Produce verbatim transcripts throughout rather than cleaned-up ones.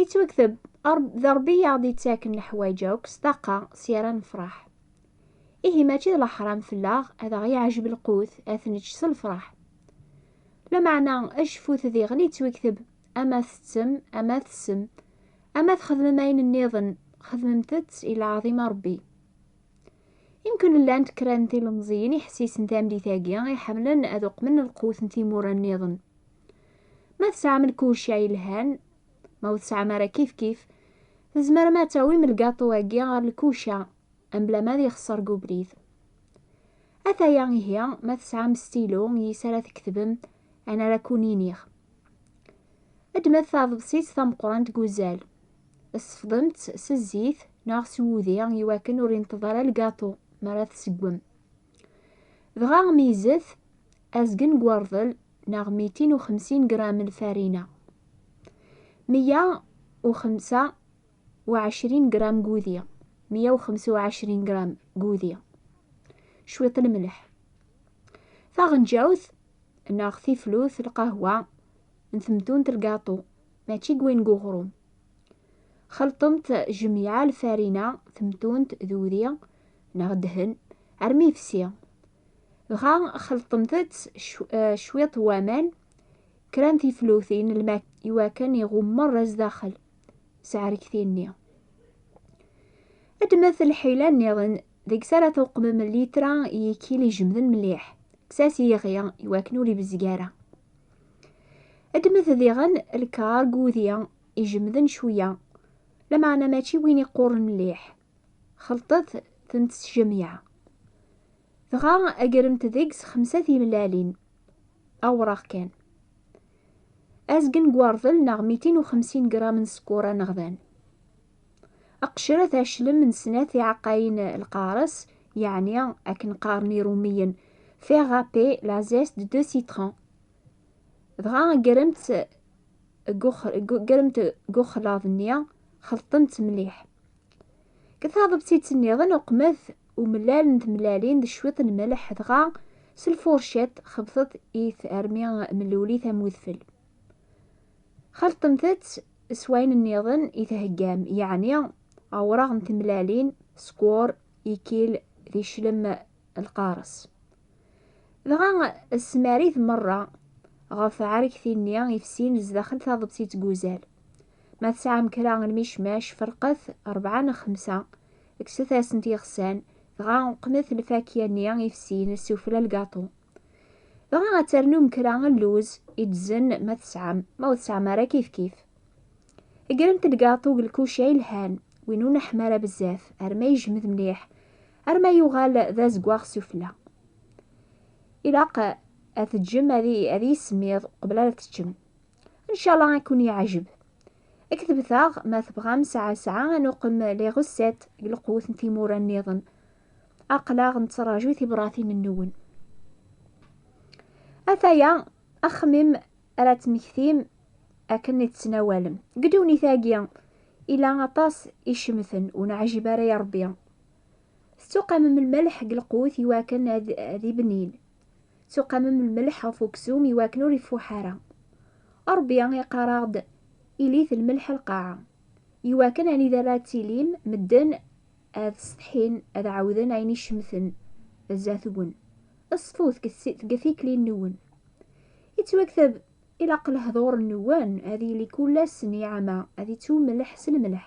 Yettwakteb, Reb-, d Ṛebbi i aɣ-d-yettaken leḥwayeǧ akk s ṭṭaqa, s ara nefṛeḥ. Ihi mačči d leḥṛam fell-aɣ ad aɣ-yeɛjeb lqut, ad t-nečč s lefṛaḥ. Lameɛna, acfut diɣen yettwakteb, ama tettettem, ama tessem, ama txedmem ayen nniḍen, xedmemt-t i leɛḍima Ṛebbi. Imken llant kra n tilemẓiyin iḥessisen tameddit-agi iḥemmlen ad uqmen lqut n timura nniḍen. Ma tesɛam lkuca yelhan, ma ur tesɛam ara kifkif, tzemrem ad tawim lgaṭu-agi ɣer lkuca, mebla ma ad yexṣer deg ubrid. Ataya ihi, ma tesɛam stylo yis ara tketbem ayen ara kun-iniɣ. Ddmet taḍebsit tameqqrant deg uzal. Sfeḍemt-tt s zzit neɣ s wudi iwakken ur inṭeḍ ara lgaṭu mi ara tseggem. Dɣa meyyzet azgen n werḍel neɣ mitin u xemsin gram n lfarina, meyya u xemsa u ɛecrin gram n wudi, meyya u xemsa u ɛecrin gram n wudi, cwiṭ n lmelḥ. Taɣenǧawt neɣ tiflut lqahwa n temtunt lgaṭu, mačči deg win n uɣrum. Xelṭemt jemyeɛ lfarina, temtunt d udi neɣ ddhen armi yefsi. Dɣa xelṭemt-tt cw-, eh, cwiṭ n waman, kra n tiflutin n lmak iwakken iɣummer zdaxel s ɛrekti-nni. Ddmet lḥila nniḍen deg-s ara tuqmem litra n yikil ijemden mliḥ, kkes-as yiɣi iwakken ur ibzeg ara. Ddmet diɣen lkar n wudi ijemden cwiya, lameɛna mačči win iqquren mliḥ. Xelṭet-tent s tjemyeɛ. Dɣa gremt deg-s xemsa timellalin, awraɣ kan. Azgen n werḍel neɣ mitin u xemsin gram n sskur aneɣdan. Aqcer ad t-aclem n snat tiɛeqqayin lqares, yeɛni akken qqaren irumiyen, faire râper la zeste de deux citrons. Dɣa gremt deg ux-, gremt deg uxlaḍ-nni, xelṭemt mliḥ. Deg taḍebsit nniḍen uqmet umellal n tmellalin d cwiṭ n lmelḥ, dɣa s lfurciṭ xebṭet-it armi mellulit am udfel. Xelṭemt-tt s wayen nniḍen i theggam, yeɛni awraɣ n tmellalin, skur, ikil, d iclem lqares. Dɣa smarit merra ɣef ɛrekti-nni ifsin zdaxel taḍebsit n uzal. Ma tesɛam kra n lmicmac, ferqet rebɛa neɣ xemsa, kkset-asent iɣsan, dɣa qmet lfakya-nni ifsin sufella lgaṭu. Dɣa ad ternum kra n lluz iddzen ma tesɛam, ma ur tesɛam ara kifkif. Gremt lgaṭu deg lkuca yelhan, win ur neḥma ara bezzaf, arma yejmed mliḥ, arma yuɣal d azeggaɣ sufella. Ilaq ad teǧǧem ad y-, ad yismiḍ qbel ara teččem. Ncallah ad ken-yeɛjeb. Ketbet-aɣ ma tebɣam saɛa saɛa ad nuqem les recettes deg lqut n timura nniḍen. Aql-aɣ nettraǧu tibratin-nwen. Ataya axemmim ara tmektim akken i tettnawalem. Deg ddunit-agi, ila aṭas icemten ur neɛjib ara i Ṛebbi. Tettuqamem lmelḥ deg lqut iwakken ad, ad ibnin. Tettuqamem lmelḥ ɣef uksum iwakken ur ifuḥ ara. Ṛebbi iqqar-aɣ-d, ilit lmelḥ lqaɛa. Iwakken anida ara tilim, medden ad setḥin, ad ɛawden ayen icemten zdat-wen. Ṣfut deg tsi-, deg tikli-nwen. Ittwakteb, ilaq lehdur-nwen ad yili kul ass niɛma, ad ittummelḥ s lemleḥ.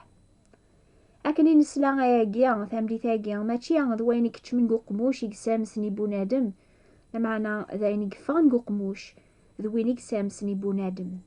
Akken i nesla ayagi, tamlit-agi, mačči d wayen i ikeččmen deg uqmuc i yessamsen i bunadem, lameɛna d ayen i yeffɣen deg uqmuc, d win i yessamsen i bunadem.